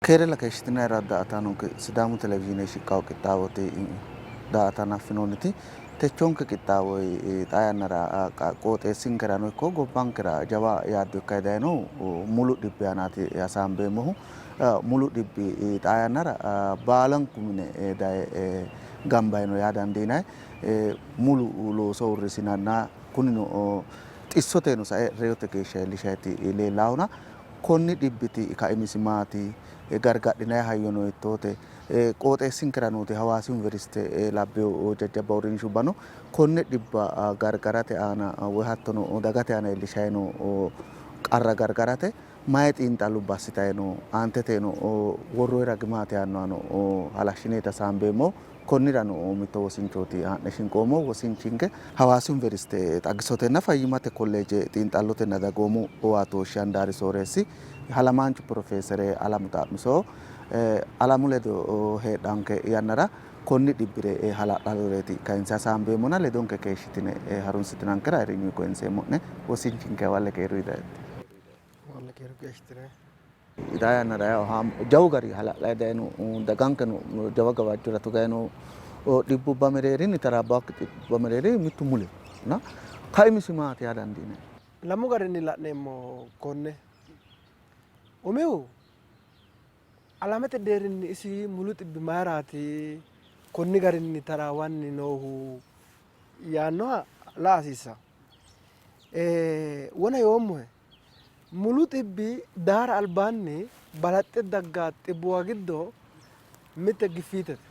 Keerella keeshshitinayira daa''ataanonke Sidaamu televizhiine shiqqawo qixxaawooti daa''ata hanaffinoonniti. Techonke qixxaawo xaa yannara qooxeessinkerano ikko gobbankera jawa yaaddo ikkanni dayinohu mulu dhibbi aanaati hasaambeemmohu. Mulu dhibbi xaa yannara baalanku mine daye gamba yiino yaa dandiinanni. Mulu looso uurrisinanna kunino xissoteno sae reyote geeshsha iillishayti leellaahona Konni dhibbiti kaimisi maati? Gargadhinanni hayyono hiittoote? Qooxeessinkera nooti Hawaasi Yuniversite labbino jajjabba uurrinshubbano konne dhibba gargarate aana woy hattono dagate aana iillishanni noo qarra gargarate mayi xiinxallubba assitanni no? Aanteteno worroonni ragi maati yaannohano halashshineeti hasaambeemmohu. Konnirano mitto wosinchooti haa'ne shinqoommohu. Wosinchinke Hawaasi Yuniversite xagisotenna fayyimmate kolleeje xiinxallotenna dagoomu owaatooshshi handaari sooreessi halamaanchu pirofeesere Alamu Xa'misoho. Alamu ledo heedhanke yannara konni dhibbire hala'ladoreeti kayinse hasaambeemmona ledonke keeshshitine harunsitinankera ayirrinyunni koyinseemmo'ne. Wosinchinke hawalle keeruyi dayette. Hawalle keeru keeshshitine. Xaa yannara jawu gari hala'layi dayino dagankeno jawa gawajjora tugayi noo dhibbubba mereerinni taraabbannokki dhibbubba mereerinni mittu muliho. Kaimisi maati yaa dandiinanni? Lamu garinni la'neemmo konne. Umihu alamete deerrinni isi mulu xibbi mayiraati konni garinni taraawanni noohu yaannoha la'a hasiissanno. Wona yoommohe Mulu xibbi daara albaanni balaxxe dagga xibbuwa giddo mitte giffiitete.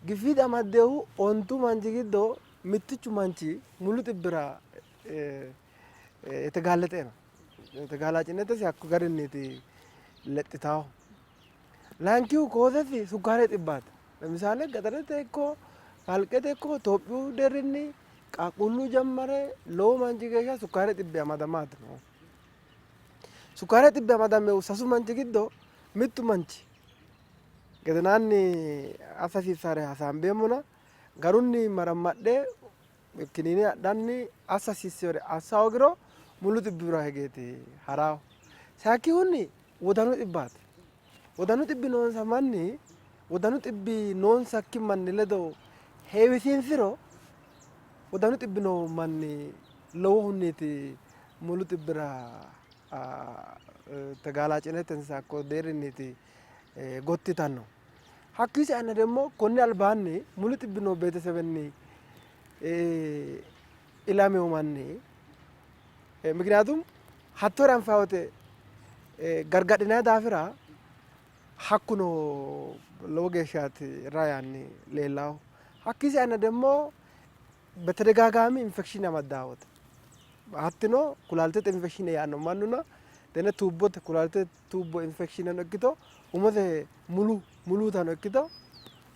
Giffiite amaddehu ontu manchi giddo mittichu manchi mulu xibbira yetegaallexe no. Yetegaalaacinnetesi hakko garinniiti lexxitahu. Layinkihu koozesi sukkaare xibbaati. Lemisaale gaxarete ikko kalqete ikko Itophiyu deerrinni qaaqquullu jammare lowo manchi geeshsha sukkaare xibbi amadamaati noohu. Sukkaare xibbi amadamehu sasu manchi giddo mittu manchi gedenaanni assa hasiissare hasaambeemmona garunni marammadhe kiniine adhanni assa hasiissewore assa hoogiro mulu xibbira higeeti haraahu. Sayikkihunni wodanu xibbaati. Wodanu xibbi noonsa manni wodanu xibbi noonsakki manni ledo heewisiinsiro wodanu xibbi noo manni lowohunniiti mulu xibbira tegaalacinetensa hakko deerrinniiti gotti yitanno. Hakkuyi saenna demmo konni albaanni mulu xibbi noo beetesebenni ilamino manni mikiniyatum hattoore anfanni wote gargadhinanni daafira hakkuno lowo geeshshaati ra yaanni leellahu. Hakkii saenna demmo betedegaagaami infekshine amaddaa wote hattino kulalitete infekshine yaanno mannuna tenne tuubbote kulalitete tuubbo infekshineno ikkito umose mulu muluutano ikkito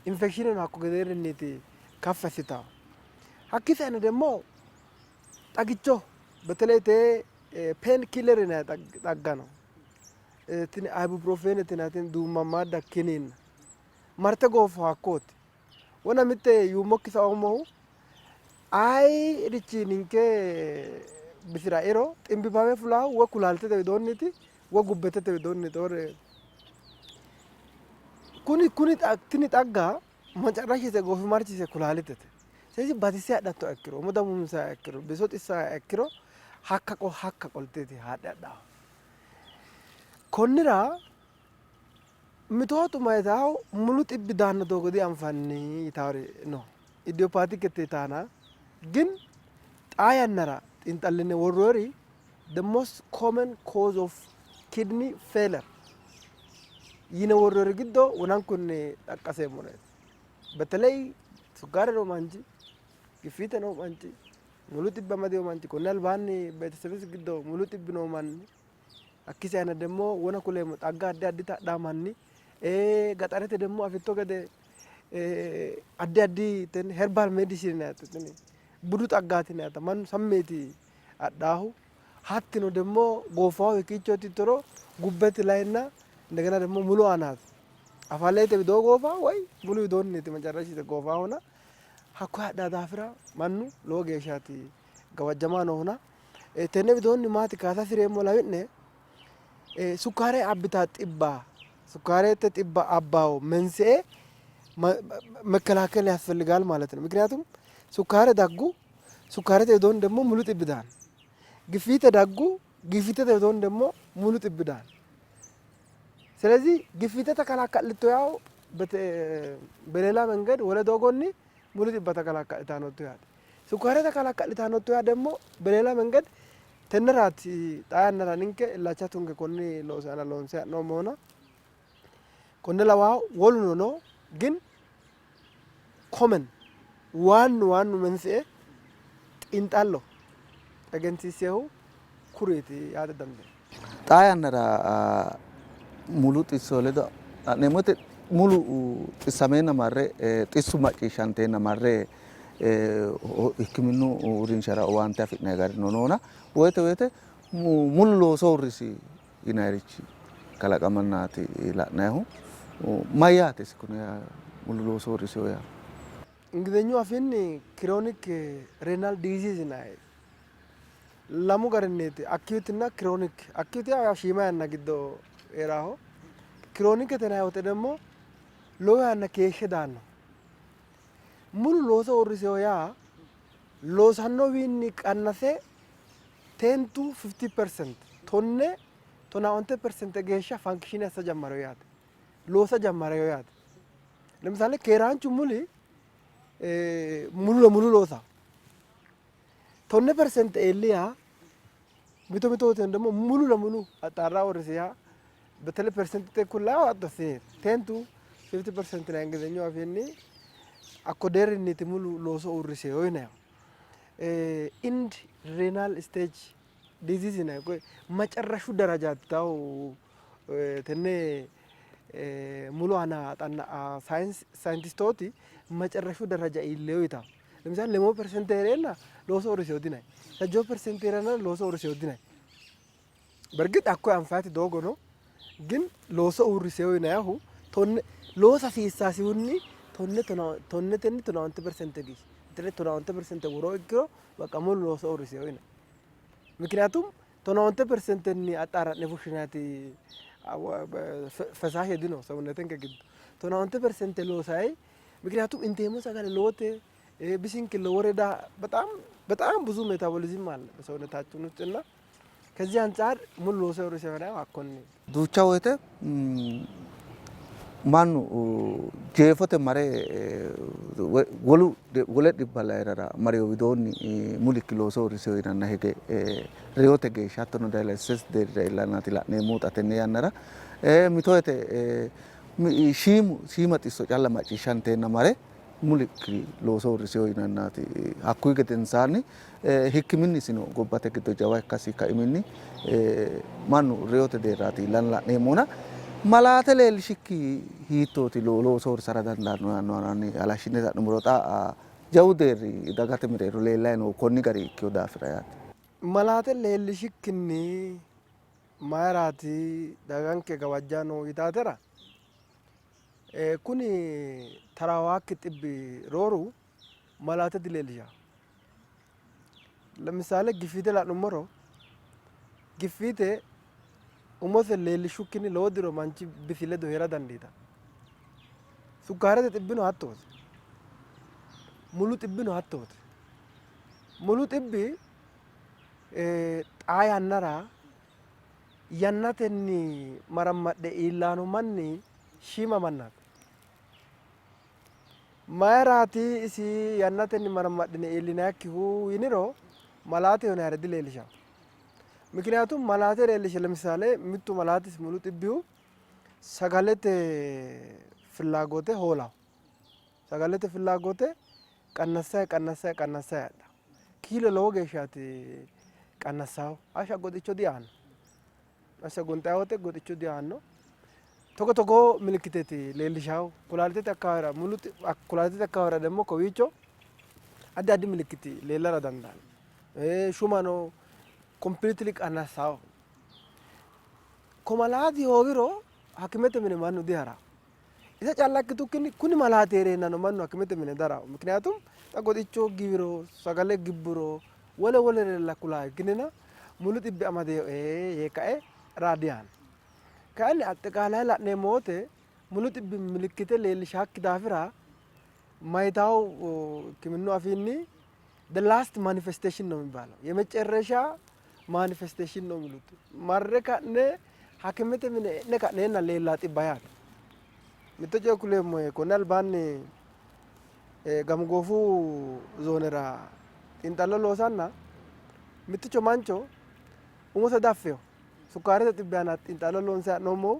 infekshineno hakko gedeerinniiti kaffi assitawo. Hakkii saenna demmo xagicho beteley tee pain killer yinanni xagga no. Tini ibuprofenete yinanni tini duumamaadda kiniinna marte goofo hakkooti. Wona mitte yuummokki saoommohu ayi richi ninke bisira eiro ximbibbame fulaahu woy kulaalitete widoonniiti woy gubbetete widoonniiti. Kuni kuni tini xagga macarrashise goofimarchise kulaalitete. ስለዚህ batisse adhattoha ikkiro umo damuunsaha ikkiro biso xissaha ikkiro hakka hakka qolteeti haadhe adhahu. Konnira mitootu mayitahu mulu xibbi daanno doogo dianfanni yitawori no. Idiopatikete yitaana gin xaa yannara xiinxalline worroyori the most common cause of kidney failure yine worroyori giddo wonankunni xaqqaseemmoreeti. Beteley sukkaare noo manchi, giffiite noo manchi, mulu xibbi amadino manchi, konni albaanni beetesebesi giddo mulu xibbi noo manni, hakkii saena demmo wona kuleemmo xagga addi addita adhaa manni, gaxarete demmo afitto gede addi addi tenne herbal medicine yinannita tini budu xaggaati yinannita mannu sammi yiti adhaahu hattino demmo gooffaahu hiikkiichooti yittoro gubbete layinna indegena demmo mulu aanaati. Afaleete widoo goofa woy mulu widoonniiti macarrashite goofaahuna hakko hadhaa daafira mannu lowo geeshshaati gawajjamaa noohuna. Tenne widoonni maati kaasa hasireemmo lawi'ne? Sukkaare abbita xibba sukkaarete xibba abባው መንስኤ መከላከል ያስፈልጋል ማለት ነው። ምክንያቱም ሱካሬ ዳጉ ሱካሬ ዶን ደግሞ ሙሉ ጥብ ዳን ግፊት ዳጉ ግፊት ዶን ደግሞ ሙሉ ጥብ ዳን። ስለዚህ ግፊት ተከላከልቶ ያው በሌላ መንገድ ወለ ዶጎኒ ሙሉ ጥባ ተከላከልታኖቶ ያት ሱካሬ ተከላከልታኖቶ ያ ደግሞ በሌላ መንገድ tenneraati xaa yannara ninke illacha tunge konni loosi aana loonse ha'noommohuna konne lawaahu woluno no, ግን common ዋኑ ዋኑ መንስኤ xiinxallo egensiisehu kuriiti yaate dandiinanni. Xaa yannara mulu xisso ledo la'neemmo woyte mulu xissameenna marre xissu macciishshanteenna marre hikkiminnu uurrinshara owaante afi'nanni garino noona woyte woyte mulu looso uurrisi yinayirichi kalaqamannaati la'nayihu. Mayyaate isi kuni mulu looso uurrisewo yaa? እንግሊዝኛው afiinni chronic renal disease yinanni lamu garinniiti acute እና chronic። Acute yaa shiima yanna giddo heeraho, chronicete yinanni woyte ደግሞ lowo yanna keeshshe daanno. Mulu looso uurrisewo yaa loosannowiinni qannase 10 to 50%, 10 tonaa onte percent geeshsha function assa ጀመረው yaate, loosa ጀመረው yaate። ለምሳሌ keeraanchu muli ሙሉ ለሙሉ loosa 10% eelli yaa mito mito woyte ደግሞ ሙሉ ለሙሉ አጣራ uurrisi yaa በተለይ percent kullaa 10 to 50% na እንግሊዝኛው afiinni hakko deerrinniiti mulu looso uurrisewo yinayihu. End renal stage disease yinayi koye መጨረሹ ደረጃ ታው tenne mulu aana xanna ሳይንቲስቶoti መጨረሹ ደረጃ iillewo yitawo። ለምሳሌ lemmo percent heereenna looso uurrisewo dinayi, sajjoo percent heereenna looso uurrisewo dinayi። በእርግጥ hakkoye anfayiti doogo no, ግን looso uurrisewo yinayihu tonne loosa hasiissasihunni tonne tonnetenni 15% geeshsha በተለይ 15% woro ikkiro በቃ ሙሉ looso uurrisewo yinayi። ምክንያቱም tonaa onte percentenni axxaara'ne fushshinayiti ፈሳሽ dino ሰውነትንke giddo 15% loosayi ምክንያቱም inteemmo sagale lowote bisinke lowore በጣም በጣም ብዙ metabolism አለ በሰውነታችን ውስጥ እና ከዚህ አንጻር ሙሉ looso uurrisewo yinayihu hakkonneeti። Duucha woyte mannu jeefote mare wolu wole dhibba layrara mareyo widoonni mulikki looso uurrisewo yinanna hige reyote geeshsha hattono dialysis deerrira iillannaati la'neemmohu xa tenne yannara. Mito woyte shiimu shiima xisso calla macciishshanteenna mare mulikki looso uurrisewo yinannaati. Hakkuyi gedensaanni hikkiminnisino gobbate giddo jawa ikkasi kaiminni mannu reyote deerraati iillanna la'neemmona malaate leellishikki hiittooti looso uurrisara dandaanno yaannoha halashshine la'nummoro xa jawu deerri dagate mereero leellayi noohu konni gari ikkewo daafira yaate. Malaate leellishikkinni mayiraati daganke gawajja noo yitaatera kuni taraawaakki xibbi rooru malaate dileellishawo። ለምሳሌ ግፊቴ la'nummoro ግፊቴ umose leellishshukkinni lowo diro manchi bisi ledo heera dandiitanno. Sukkaarete xibbino hattooti. Mulu xibbino hattooti. Mulu xibbi xaa yannara yannatenni marammadhe iillanno manni shiima mannaati. Mayiraati isi yannatenni marammadhine iillinayikkihu yiniro malaateho yinayire dileellishawo። ምክንያቱም malaate leellishe ለምሳሌ mittu malaatisi mulu xibbihu sagalete ፍላጎቴ hoolawo sagalete ፍላጎቴ ቀነሳይ ቀነሳይ ቀነሳይ hadha kiilo lowo geeshshaati qannassawo hashsha goxicho diaanno hashsha gonxayi wote goxicho diaanno togo togoo milikiteeti leellishawo ኩላሊትete akkawawera mulu ኩላሊትete akkawawera ደግሞ kowiicho addi addi milikiti leellara dandaanno shumano completely qannassawo ko malaati hoogiro hakimete mine mannu diharawo ise calla ikkitukkinni kuni malaati heereennano mannu hakimete mine darawo ምክንያቱም xa goxicho giwiro sagale gibburo wole wolere kulaa ikkinnina mulu xibbi amadeyoe yee kae raa diyaanno. Kayinni አጠቃላይ la'neemmo wote mulu xibbi milikkite leellishakki daafira mayitaው ሕክምኑ afiinni the last manifestation ነው የሚባለው የመጨረሻ manifestation ነው የሚሉት። Marre ka'ne hakimete mine e'ne ka'neenna leella xibba yaate. Mitto coye kuleemmohe, konni albaanni Gamgoofu zoonera xiinxallo loosanna mitticho mancho umose daffeho sukkaarete xibbi aana xiinxallo loonse ha'noommohu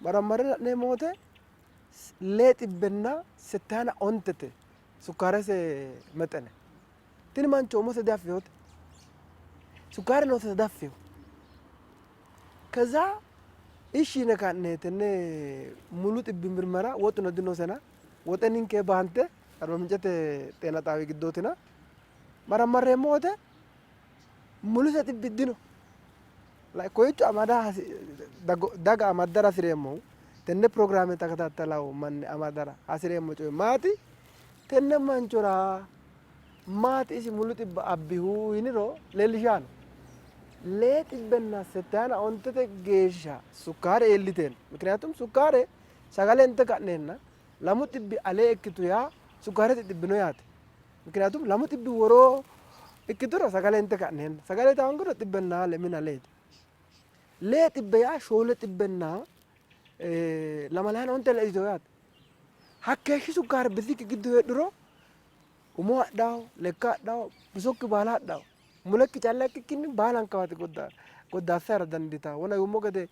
marammarre la'neemmo wote 695te sukkaarese mexene. Tini mancho umose diaffehote, sukkaare noosete daffeho. ከዛ እሺ yine ka'ne tenne mulu xibbi mirmara woxuno dinosena woxe ninke baante Arba Mincete xeena xaawi giddootina marammarreemmo wote muluse xibbi dino. Koyicho amada daga amaddara hasireemmohu tenne pirogiraame takatattalawo manni amadara hasireemmo coyi maati? Tenne manchora maati isi mulu xibba abbihu yiniro leellishaano. 695te geeshsha sukkaare iilliteenna, ምክንያቱም sukkaare sagale inte ka'neenna 200 alee ikkitu yaa sukkaarete xibbi no yaate. ምክንያቱም 200 woroo ikkituro sagale inte ka'neenna sagale taanguro xibbenna lemina aleeti. 600 yaa 429 le'ito yaate. Hakkeeshshi sukkaare bisikki giddo heedhuro umo hadhawo, lekka hadhawo, bisokki baala hadhawo. Mulekki calla ikkikkinni baalankawaati goddaassara dandiitawo. Wona yuummo gede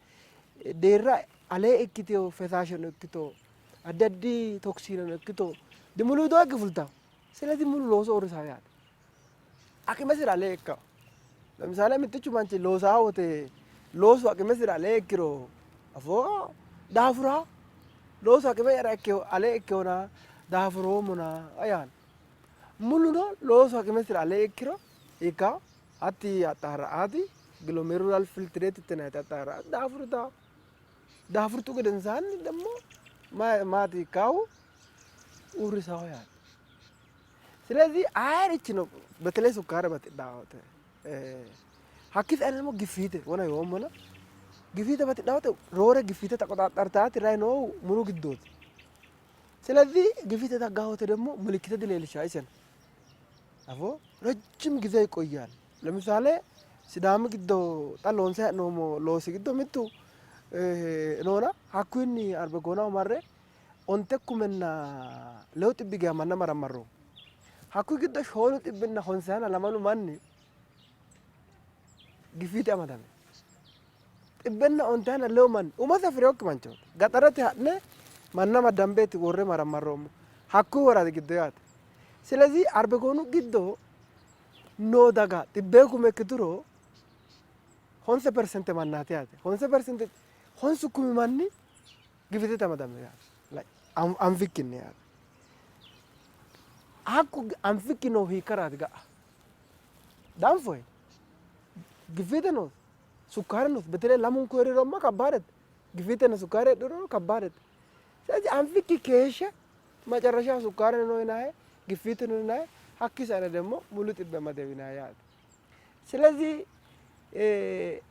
deerra alee ikkiteyo fesaasheno ikkito addi addi toksiineno ikkito dimulu widoo higge fultawo. ስለዚህ ሙሉ looso uurrisawo yaate. Aqimesira alee ikkawo. ለምሳሌ mittichu manchi loosaa wote loosu aqimesira alee ikkiro afoo daafurawo. Loosu aqime'yara alee ikkehona daafuroommona yaanno. Muluno loosu aqimesira alee ikkiro ikkawo. Hatti axxaara'aati glomerular filtrate yinanniti axxaara'a daafurtawo. Daafurtu gedensaanni ደግሞ maati ikkawu uurrisawo yaate. ስለዚህ ayerichino በተለይ sukkaare batidhawo wote hakki saeno ደግሞ ግፊት wona yoommona ግፊት batidhawo wote roore ግፊት ተቆጣጠርታati rayi noohu mulu giddooti. ስለዚህ ግፊት daggaa wote ደግሞ ምልክት dileellishaa iseno afoo ረጅም ጊዜ ይቆያል። ለምሳሌ Sidaami giddo xa loonsayi hee'noommo loosi giddo mittu noona hakkuyinni Arbegoonaho marre 6,006 geya manna marammarroommo. Hakkuyi giddo 752 manni ግፊት amadame. 192 manni umose afi'rinokki manchooti. Gaxarete ha'ne manna maddambeeti worre marammarroommo. Hakkuyi woradi giddo yaate. ስለዚህ Arbegoonu giddo noo daga 100,000 ikkituro 50% mannaati yaate. 50% 90,000 manni ግፊትete amadame yaate. Anfikkinni yaate. Hakku anfikki noohu hiikkaraati ga'a? Danfoyi ግፊት noosi, sukkaare noosi. በተለይ lamunku heeriromma kabbaadete. ግፊትና sukkaare heedhuro kabbaadete. ስለዚህ anfikki keeshshe መጨረሻ sukkaare no yinayi ግፊት ነው yinayi hakki saeno ደግሞ mulu xibbe amadewo yinayi yaate. ስለዚህ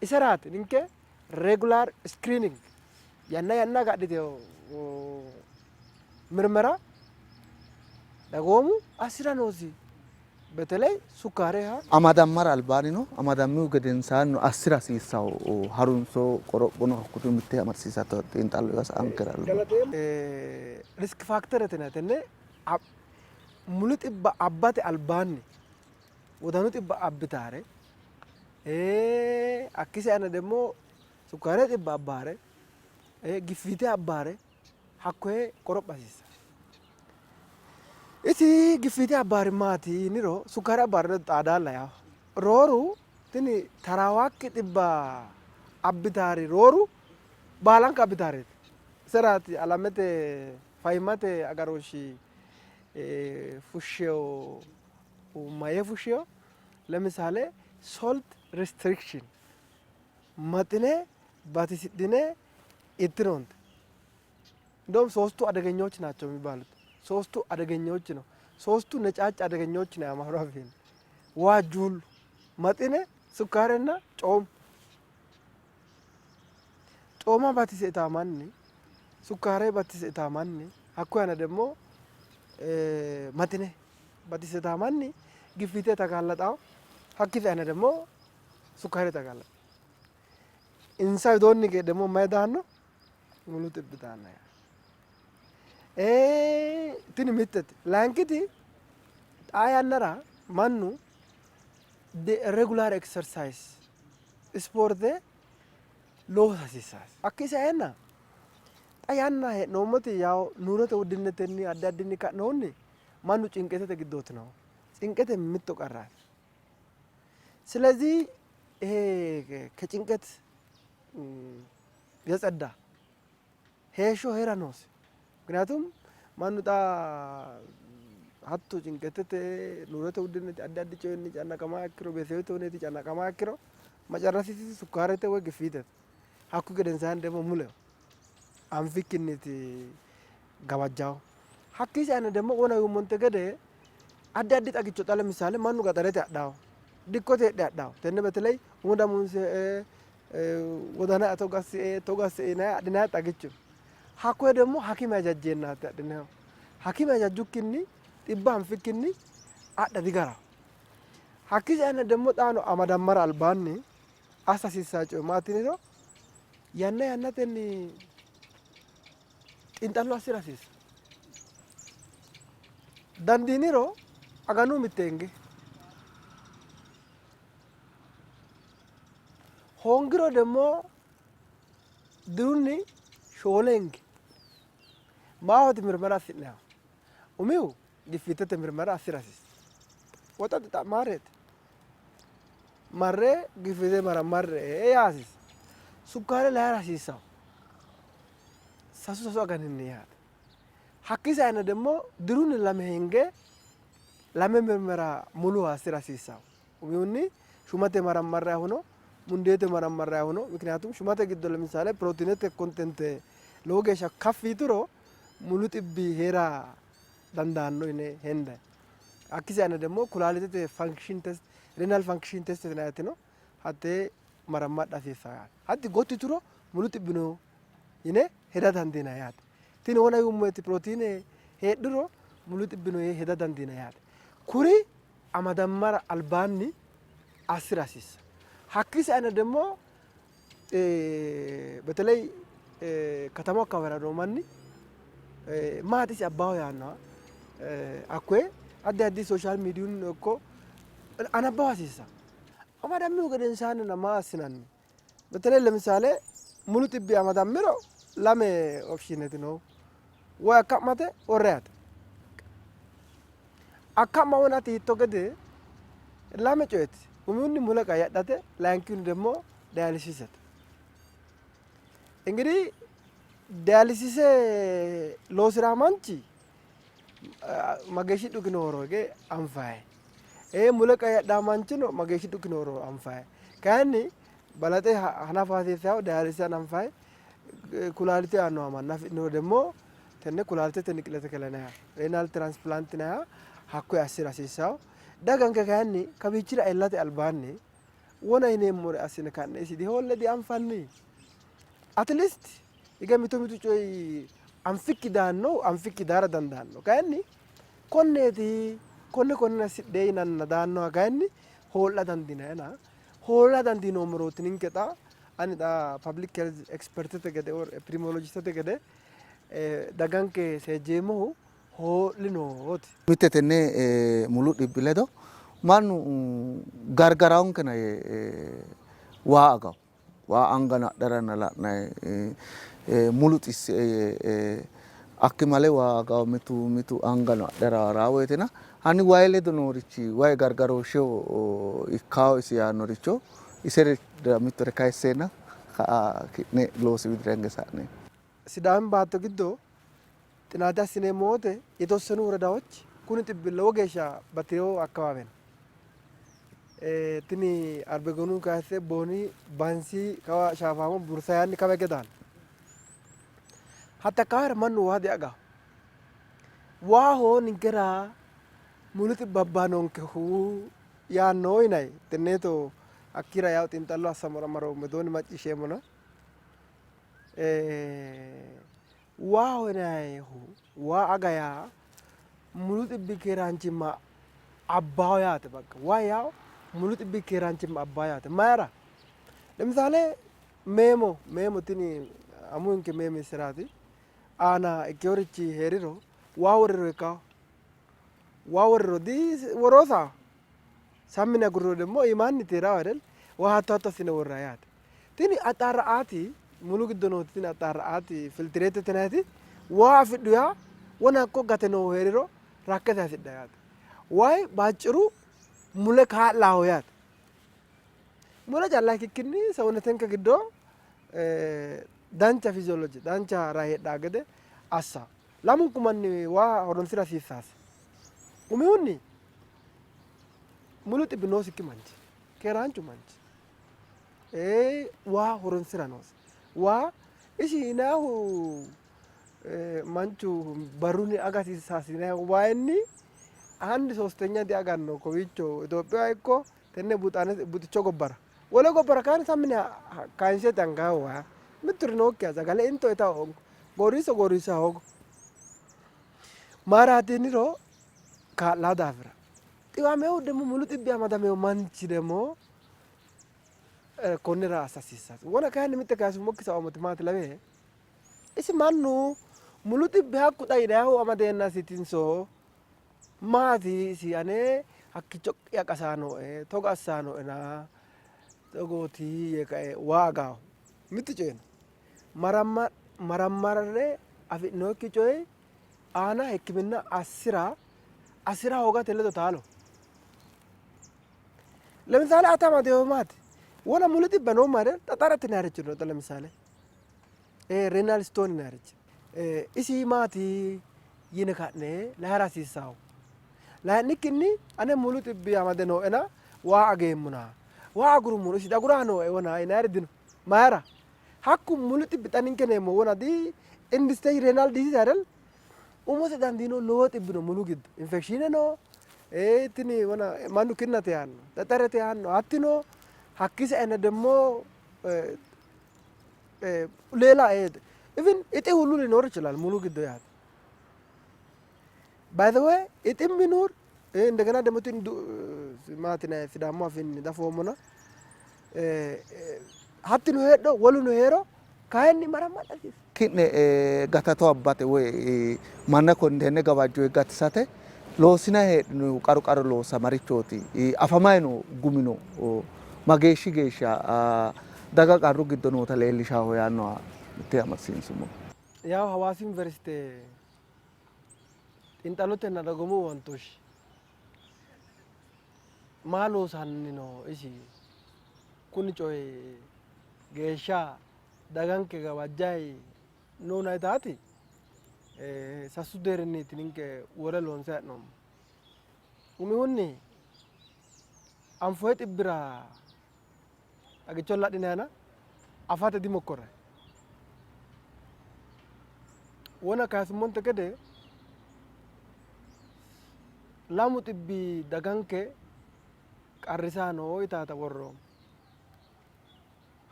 iseraati ninke regular screening yanna yanna agadhiteyo ምርመራ dagoomu assira noosi. በተለይ sukkaareha Amadammara albaannino amadammihu gedensaannino assira hasiissawo harunso qorophono hakkutu mitte amadisiisatto xiinxallo ankera risk factor yinanni tenne mulu xibba abbate albaanni wodanu xibba abbitaare hakki saeno ደግሞ sukkaare xibba abbaare ግፊት abbaare hakkoye qoropha hasiissanno. Isi ግፊት abbaari maati yiniro sukkaare abbaari ledo xaadaalla yawo. Rooru tini taraawakki xibba abbitaari rooru baalanka abbitaareeti. Iseraati alamete fayyimmate agarooshshi fushshewo mayyee fushshewo ለምሳሌ salt restriction maxine batisidhine ittinoonte. እንደውም ሶስቱ አደገኛዎች ናቸው የሚባሉት ሶስቱ አደገኛዎች ነው። ሶስቱ ነጫጭ አደገኛዎች ነው የአማራ አፊን waajjuullu maxine sukkaarena ጮም. Cooma batise itaa manni, sukkaare batise itaa manni, hakkuyi aana demmo maxine batise itaa manni giffiite tagaallaxaawo, hakkii aana demmo sukkaare tagaallaxaawo. Insa widoonni hige demmo mayi daanno? Mulu xibbi daanno yaate. Tini mittete. Layinkiti xaa yannara mannu regular exercise ispoorte loosa hasiissaasi. Hakkii saeenna xa yanna hee'noommoti yawo nurote wuddinnetenni addi addinni ka'nohunni mannu cinqetete giddooti noohu. Cinqete mitto qarraati. ስለዚህ ይሄ ከጭንቀት የጸዳ heeshsho heera noosi. ምክንያቱም mannu xa hatto cinqetete nurote wuddineti addi addi coyinni cannaqamaha ikkiro beetesebete huneeti cannaqamaha ikkiro macarrasisi sukkaarete woy giffiitete. Hakku gedensaanni ደግሞ muleho anfikkinniiti gawajjawo. Hakkii saeno ደግሞ wona yuummonte gede addi addi xagicho xa ለምሳሌ mannu gaxarete adhawo dikkote heedhe adhawo tenne በተለይ umu damuunse wodana togo assie togo assie yinayi adhinayi xagicho hakkoye ደግሞ hakime hajajjeennaati adhinayihu. Hakime hajajjukkinni xibba anfikkinni adha digaraho. Hakkii saeno ደግሞ xaano amadammara albaanni assa hasiissanno coyi maati yiniro yanna yannatenni xiinxallo assira hasiissanno. Dandiiniro aganu mitte hinge hoongiro ደግሞ dirunni shoole hinge maahooti mirmara assi'nayihu? Umihu giffiitete mirmara assira hasiissanno. Woxa dixa'maareeti. Marre giffiite maramarre yaa hasiissanno. Sukkaare layira hasiissanno. Sasu sasu aganinni yaate. Hakkii saeno ደግሞ dirunni lame hinge lame mirmara mulu assira hasiissanno. Umihunni shumate marammarrayihu no, mundeete marammarrayihu no. ምክንያቱም shumate giddo ለምሳሌ pirootinete content lowo geeshsha kaffi yituro mulu xibbi heera dandaanno yine hendayi. Hakkii saeno ደግሞ kulaalitete function test renal function test yinayiti no, hattee marammadha hasiissanno yaate. Hatti gotti yituro mulu xibbi no yine heda dandiinanni yaate. Tini wona yuummoyiti pirootiine heedhuro mulu xibbi no yee heda dandiinanni yaate. Kuri amadammara albaanni assira hasiissanno. Hakkii saeno ደግሞ በተለይ ከተማው አካባቢ noo manni maati isi abbaho yaannoha hakkoye addi addi social miidiyunni ikko anabbawa hasiissanno. Amadammihu gedensaannina maa assinanni? በተለይ ለምሳሌ mulu xibbi amadammiro lame option noohu woy akka'mate woy reyate. Akka'ma wonate hiitto gede lame coyeeti. Umihunni mule qayyadhate, layinkihunni ደግሞ dialysisete. እንግዲህ dialysis loosiraa manchi mageeshshi dhuki nooro hige anfayi. Mule qayyadhaa manchino mageeshshi dhuki nooro anfayi. Kayinni balaxe hanafa hasiissannohu dialysis hananfayi kulaalite aannoha manna afi'niro ደግሞ tenne kulaalitete ንቅለ ተከላ yinayiha renal transplant yinayiha hakkoye assira hasiissanno. Daganke kayinni kawiichira iillate albaanni wona yineemmore assine ka'ne isi dihoolle dianfanni. At least hige mitu mitu coyi anfikki daannohu anfikki daara dandaanno. Kayinni konneeti konne konne assidhe yinanna daannoha kayinni hoo'la dandiinayina hoo'la dandiinoommorooti ninke xa ani xa public health expertete gede or epidemiologistete gede daganke seejjeemmohu hoo'linooti. Mitte tenne mulu dhibbi ledo mannu gargarawoonkena yee waa agawo. Waa angano adharanna la'nayi mulu xissie yee akkimale waa agawo mitu mitu angano adhara haraa woyitena hanni wayi ledo noorichi wayi gargarooshsheho ikkawo isi yaannoricho isere mittore kayisseenna ka'a ki'ne loosi widira hinge sa'neemmo. Sidaami baatto giddo ጥናት assineemmo wote የተወሰኑ ወረዳዎች kuni xibbi lowo geeshsha bati'rino አካባቢ ነው። Tini Arbegonuu kayisse Booni Bansi kawa Shaafaamo Bursa yaanni kawa hige daanno. Hatte akkawaawera mannu waa diagawo. Waaho ninkera mulu xibbi abbannonkehu yaanno yinayi tenneeto hakkira yawo xiinxallo assammora maroommo widoonni macciishsheemmona. Waaho yinannihu waa aga yaa mulu xibbi keeraanchimma abbaho yaate. Bakka waa yaa mulu xibbi keeraanchimma abbaho yaate. Mayra? Lemisale meemo meemo tini amuwinke meemissiraati aana ikkeworichi heeriro waa worriro ikkawo, waa worriro di woroo saa sammine agurriro demmo iimaanni tiirawo አይደል? Waa hatto hatto assine worra yaate. Tini axxaarra'aati mulu giddo nooti tini axxaarra'aati filtireetete yinanniti waa afidhu yaa wona hakko gate noohu heeriro rakkete hasidha yaate. Wayi baacciru mule kaa'laaho yaate. Mule calla ikkikkinni sawunetenke giddo dancha fiziyooloje dancha rahe heedhaa gede assa. Lamunku manni waa horonsira hasiissaasi. Umihunni mulu xibbi noosikki manchi keeraanchu manchi waa horonsira noosi. Waa isi yinaahu manchu barrunni aga hasiissaasi yinaahu waayinni አንድ ሶስተኛ diaganno kowiicho Itophiya ikko tenne buxicho gobbara wole gobbara kayinni sammine kayinse angaho waa mitturi nookkiha sagale into ita hoongo gooriiso gooriisa hoogo mayraati yiniro kaa'laa daafira xiwamehu ደግሞ mulu xibbi amadamehu manchi ደግሞ konnira assa hasiissaasi. Wona kayinni mitte kayisummokki saommoti maati lawe isi mannu mulu xibbi hakku xa yinayihu amadeennasiitinso maati isi ane hakkicho qi'a qasaa nooe togo assaa nooena togooti yee kae waa agaahu mittu coyi no marammarre afi'nookki coyi aana hikkiminna assira assira hoogate ledo taalo. ለምሳሌ ate amadeehu maati wona mulu xibba noommo አይደል xaxarate yinayirichi no ለምሳሌ renal stone yinayirichi isi maati yine ka'ne layira hasiissaho layi'nikkinni ane mulu xibbi amade nooena waa ageemmona waa agurummoro isi agura nooe wona yinayiri dino mayra hakku mulu xibbi xa ninke neemmo wona di end stage renal disease አይደል umose dandiino lowo xibbi no mulu giddo infekshiine no tini wona mannu kinnate yaanno xexerete yaanno hattino hakki saene ደግሞ ሌላ even እጢ ሁሉ ሊኖር ይችላል ሙሉ giddo yaate. By the way እጢም ቢኖር እንደገና ደግሞ maatina Sidaamu afiinni dafoommona hattino heedho woluno heero kayinni marammadha hasiissanno. Ki'ne gatato abbate woy manna tenne gawajjo gatisate loosinayi heedhinohu qaru qaru loossa marichooti? Afamayi noo gumino mageeshshi geeshsha daga qarru giddo noota leellishaho yaannoha mitte amadisiinsummo. ያው ሀዋሲ ዩኒቨርሲቲ xiinxallotenna dagoomu owaantooshshi maa loosanni no isi kuni coyi geeshsha daganke gawajjayi noona yitaati sasu deerrinniiti ninke wore loonse hee'noommo. Umihunni anfoyi xibbira xagicho adhinayina afate dimokkorrayi. Wona kayisummonte gede lamu xibbi daganke qarrisaa no yitaata worroommo.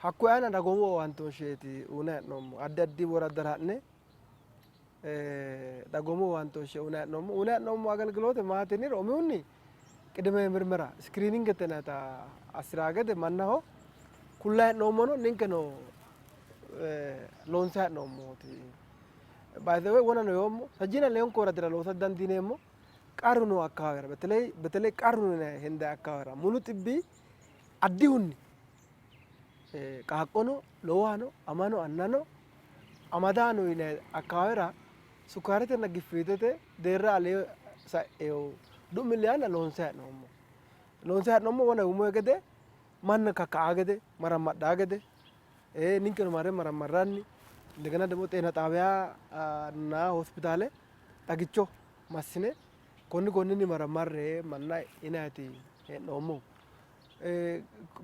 Hakkuyi aana dagoomu owaantooshsheeti uyinayi hee'noommo. Addi addi woraddara ha'ne dagoomu owaantooshshe uyinayi hee'noommo. Uyinayi hee'noommo agelgiloote maati yiniro umihunni ቅድመ ምርመራ screening yinayita assiraa gede mannaho kullayi hee'noommono ninkeno loonsayi hee'noommoti. By the way wonano yoommo sajjina leunku woradira loosa dandiineemmo qarru noo akkawaawera በተለይ በተለይ qarru no yinayi hendayi akkawaawera mulu xibbi addihunni qaaqqono lowahano amano annano amadaano yinayi akkawaawera sukkaaretenna giffiitete deerra alee sa'eyo du'milli aana loonsayi hee'noommo. Loonsayi hee'noommo wona yuummohe gede mannu kakka'a gede marammadhaa gede ninkeno marre marammarranni እንደገና ደግሞ ጤና ጣቢያ እና ሆስፒታለ xagicho massine konni konninni marammarre manna yinayiiti hee'noommohu.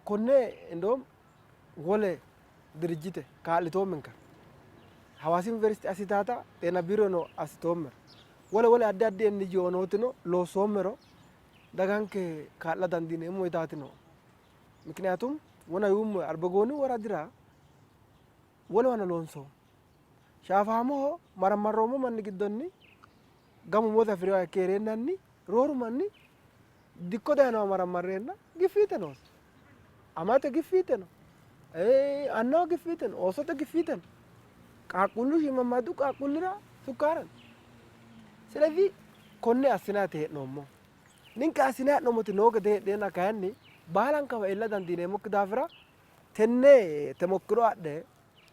Konne እንደውም wole dirijjite kaa'litoommenka Hawaasi University assitaata ጤና biirono assitoommero wole wole addi addi NGO nootino loossoommero daganke kaa'la dandiineemmo yitaati no. ምክንያቱም wona yuummo Arbegooni woradira Wolewano loonsoommo. Shaafaamoho marammarroommo manni giddonni gamu mote afi'rinoha ikke hee'reennanni rooru manni dikko dayinoha marammarreenna giffiite noosi. Amate giffiite no, annaho giffiite no, oosote giffiite no. Qaaqquullu shiimamaaddu qaaqquullira sukkaare no. ስለዚህ konne assinanni hee'noommo. Ninke assinanni hee'noommoti noo gede heedheenna kayinni baalankawa iilla dandiineemmokki daafira tenne temokkiro adhe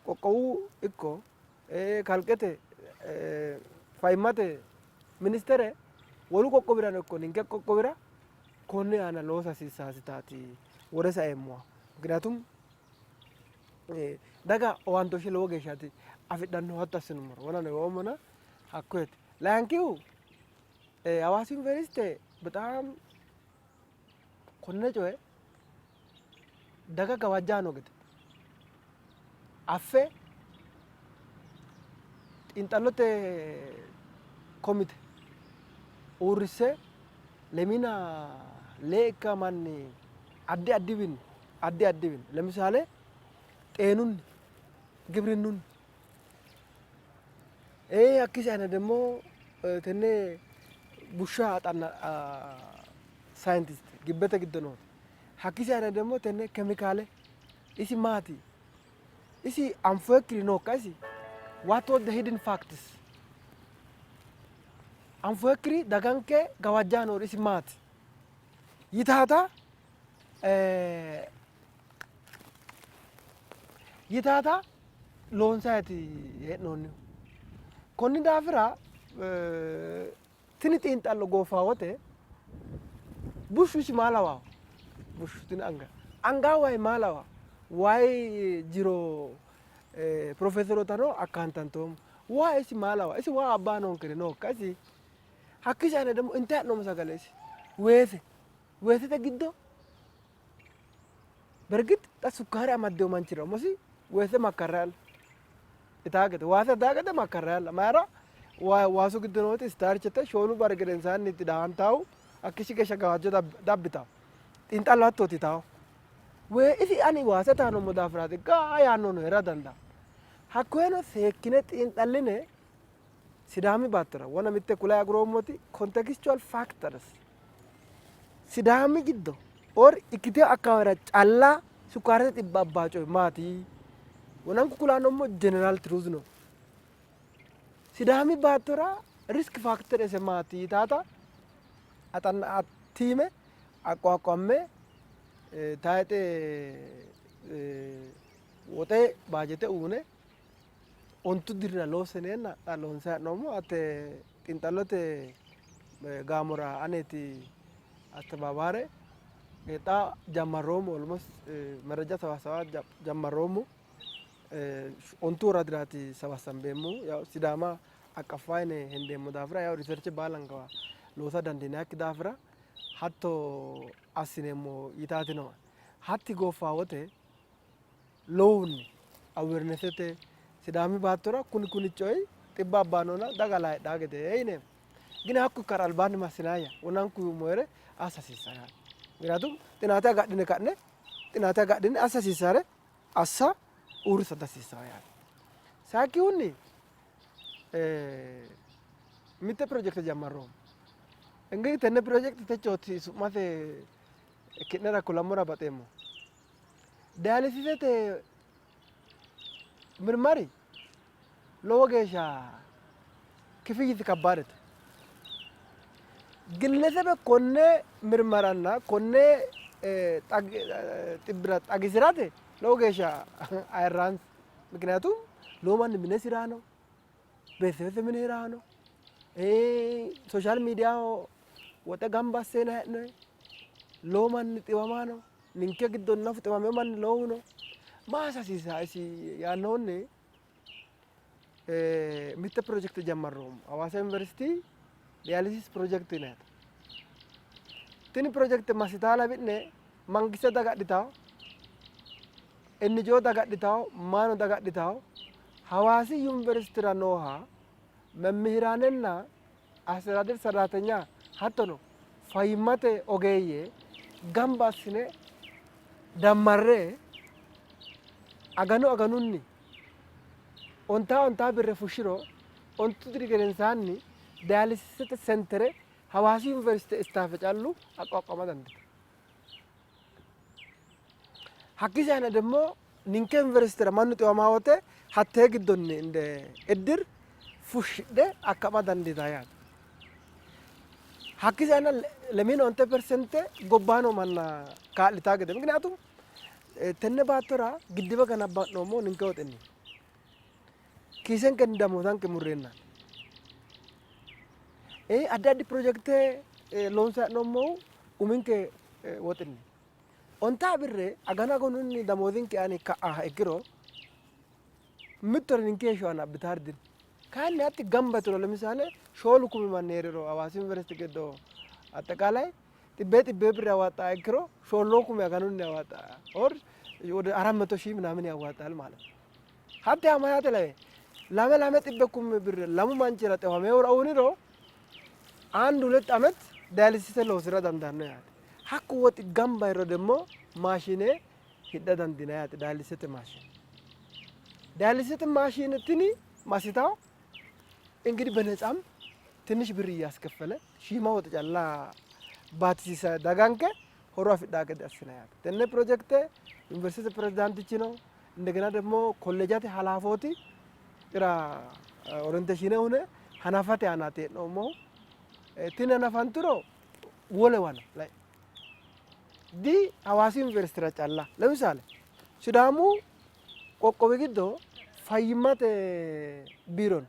qoqqowu ikko kalqete fayyimmate ministere wolu qoqqowirano ikko ninke qoqqowira konni aana loosa hasiissaasitaati wore saeemmoha. ምክንያቱም daga owaantooshshe lowo geeshshaati afidhannohu hatto assinummoro wonano yoommona hakkoyeti. Layinkihu Hawaasi Yuniversite በጣም konne coye daga gawajjaano gede affe xiinxallote komite uurrisse lemina lee ikka manni addi addiwinni addi addiwinni ለምሳሌ xeenunni gibrinnunni hakkisi aana ደግሞ tenne bushsha axanna scientist gibbete giddo nooti hakkisi aana ደግሞ tenne kemikaale isi maati isi anfoyikkiri nookka isi what was the hidden facts anfoyikkiri daganke gawajjaa noori isi maati yitaata yitaata loonsaayiti hee'noonnihu. Konni daafira tini xiinxallo goofaa wote bushshu isi maa lawaho? Bushshu tini anga angaa wayi maa lawa? Wayi jiro profeeserootano akkaantantoommo. Waa isi maa lawa? Isi waa abbaa noonkeri nookka isi hakkisi aana ደግሞ intayi hee'noommo sagale isi weese weesete giddo በእርግጥ xa sukkaare amaddeyo manchira umosi weese makkarra itaa gede waasa itaa gede makkarra yalla mayra waasu giddo nooti starchete shoolu bari gedensaanni itti dhahantahu hakkishi geeshsha gawajjo dabbitawo xiinxallo hattooti tawo wee isi ani waasa itaanoommo daafiraati gaa yaannono heera dandaa hakkoyeno seekkine xiinxalline Sidaami baattora wona mitte kula aguroommoti contextual factors Sidaami giddo or ikkiteyo akkawaawera calla sukkaarete xibba abbaa coyi maati? Wonanku kulanommo general truth no. Sidaami baattora risk factor ese maati yitaata axanna tiime aqquaquamme tayixe woxe baajete uune 5 dirira loossineenna xa loonsayi hee'noommo. Hatte xiinxallote gaamora aneeti astebabaare xa jammarroommo almost መረጃ ሰባሰባ jammarroommo. 5 woradiraati sabassambeemmohu yaw Sidaama aqqaffa yine hendeemmo daafira yaw research baalankawa loosa dandiinayikki daafira hatto assineemmo yitaati nooe. Hatti gooffa wote lowohunni awarenessete Sidaami baattora kuni kuni coyi xibba abbannona daga layidhaa gede yineemmo. Gine hakku ikkara albaanni massinayya wonanku yuummohere assa hasiissanno yaate. ምክንያቱም xinaate agadhine ka'ne xinaate agadhine assa hasiissare assa uurrisa dihasiissanno yaate. Sayikkihunni mitte pirojekte jammarroommo. እንግዲህ tenne pirojekte techooti su'mase ki'nera kulammora baxeemmo. Dayalisisete mirmari lowo geeshsha kifiyyisi kabbaadete. ግለሰብ konne mirmaranna konne xibbira xagisirate lowo geeshsha ayirraansi. ምክንያቱም lowo manni minesi raano, beetesebete mine raano, social mediaho woxe gamba asseenna hee'noyi lowo manni xiwamaano ninke giddonni nafu xiwamino manni lowohu no. Maa assa hasiissawo isi yaannohunni mitte pirojekte jammarroommo. Hawaasa University dialysis project yinayite. Tini pirojekte massitaa lawi'ne mangiste dagadhitawo, NGO dagadhitawo, maano dagadhitawo, Hawaasi Yuniversitera nooha memmihiranenna አስተዳደር ሰራተኛ hattono fayyimmate ogeeyye gamba assine dammarre aganu aganunni Ontaa ontaa birre fushshiro ontu diri gedensaanni dayalisisete sentere Hawaasi Yuniversite istaafe callu aqquaquama dandiitanno. Hakkii saena ደግሞ ninke yuniversitera mannu xiwama wote hattee giddonni እንደ እድር fushshidhe akkama dandiitaa yaate. Hakkii saena lemiin onte persente gobbaano manna kaa'litaa gede ምክንያቱም tenne baattora giddiba ganabba'noommo ninke woxinni kiisenkenni damootanke murreenna addi addi pirojekte loonse hee'noommohu uminke woxinni ontaa birre agana aganunni damoozinke aani ka''aha ikkiro mittore ninke heeshsho aana abbitaari dino. Kayinni hatti gamba yituro ለምሳሌ 4,000 manni hee'riro Hawaasi Yuniversite giddo አጠቃላይ xibbee xibbee ብር ያዋጣ ikkiro shoollo kumi aganunni ያዋጣ or ወደ 400,000 ምናምን ያዋጣል ማለት ነው። Hatte amayate ላይ lame lame xibbe kumi ብር lamu manchira xiwamehura uyiniro አንድ ሁለት አመት dialysis loosira dandaanno yaate. Hakku woxi gamba yiiro ደግሞ maashine hidha dandiinanni yaate dialysisete maashine. Dialysisete maashine tini massitawo እንግዲህ በነፃም ትንሽ ብር እያስከፈለ shiima woxe calla baatisiisa daganke horo afidhaa gede assina yaate. Tenne pirojekte ዩኒቨርሲቲ ፕሬዚዳንቲchi ነው እንደገና ደግሞ ኮሌጃት ሀላፎoti ira orientation hune hanafate aanaati hee'noommohu. Tini hanafanturo wolewano di Hawaasi Yuniversitera calla ለምሳሌ Sidaamu qoqqowi giddo fayyimmate biiro no.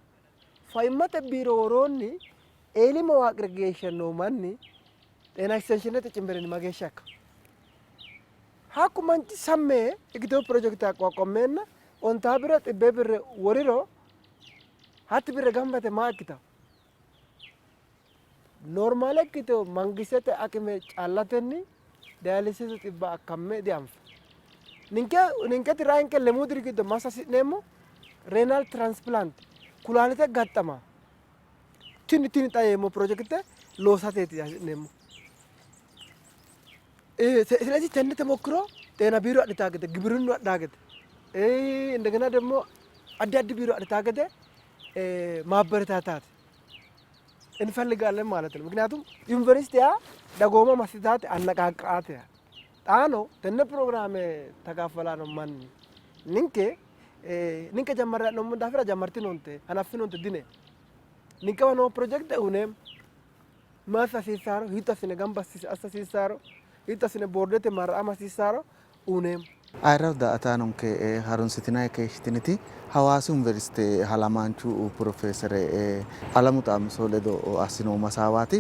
Fayyimmate biiro woroonni eeli mawaaqiri geeshsha noo manni ጤና ኤክስቴንሽንete cimbirenni mageeshsha ikka hakku manchi samme ikkitewo pirojekte aqquaquammeenna ontaa bire xibbee birre woriro hatti birre gamba yite maa ikkitawo? Normaale ikkitewo mangistete aqime callatenni dialysis xibba akkamme dianfa. Ninke ninketi rainke lemuu diri giddo massa hasi'neemmo renal transplant kulaalite gaxxama tini tini xa yeemmo pirojekte loosateeti hasi'neemmo. ስለዚህ tenne ተሞክሮ ጤና ቢሮ adhitaa gede ግብርኑ adhaa gede እንደገና ደግሞ addi addi ቢሮ adhitaa gede ማበረታታት እንፈልጋለን ማለት ነው። ምክንያቱም ዩኒቨርሲቲ ያ dagooma massitaate anaqaaqaate xaano tenne ፕሮግራም ተካፈላno manni ninke ninke jammarre ha'noommo daafira jammartinonte hanaffinonte dine ninkewa noo pirojekte uyineemmo ma assa hasiissaro hiitto assine gamba assa hasiissaro hiitto assine boordete marra''ama hasiissaro uyineemmo. Ayirrado daa''ataanonke harunsitinanni keeshshitiniti Hawaasi Yuniversite halamaanchu pirofeesere Alemu Xaamiso ledo assinoommo hasaawaati.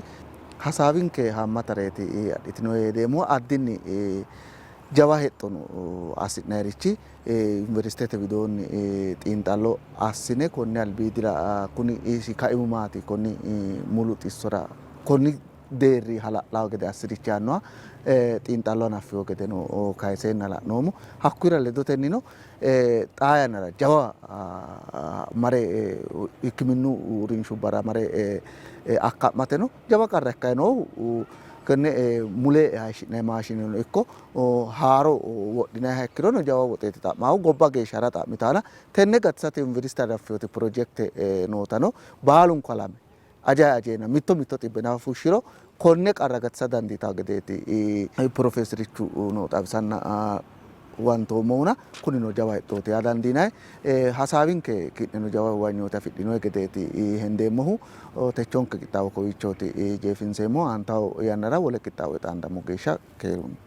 Hasaawinke haammatareeti adhitino yee hedeemmo. Addinni jawa hexxo no assi'nayirichi yuniversitete widoonni xiinxallo assine konni albiidira kuni isi kaimu maati konni mulu xissora konni deerri hala'lawo gede assirichi yaannoha xiinxallo hanaffino gedeno kayiseenna la'noommo. Hakkuyira ledotennino xaa yannara jawa mare hikkiminnu uurrinshubbara mare akka'mateno jawa qarra ikkanni noohu konne mule hayishshi'nanni maashineno ikko haaro wodhinanniha ikkirono jawa woxeeti xa'mahu gobba geeshsha hara xa'mitaana tenne gatisate yuniversite hanaffinoti pirojekte nootano baalunku halame ajayi ajeenna mitto mitto xibbe nafa fushshiro konne qarra gatisa dandiitawo gedeeti pirofeeserichu no xawisanna huwantoommohuna kunino jawa hexxooti yaa dandiinanni. Hasaawinke ki'neno jawa huwanyoote afidhino gedeeti hendeemmohu. Techonke qixxaawo kowiichooti jeefinseemmohu. Aantawo yannara wole qixxaawo xaandammo geeshsha keerunni.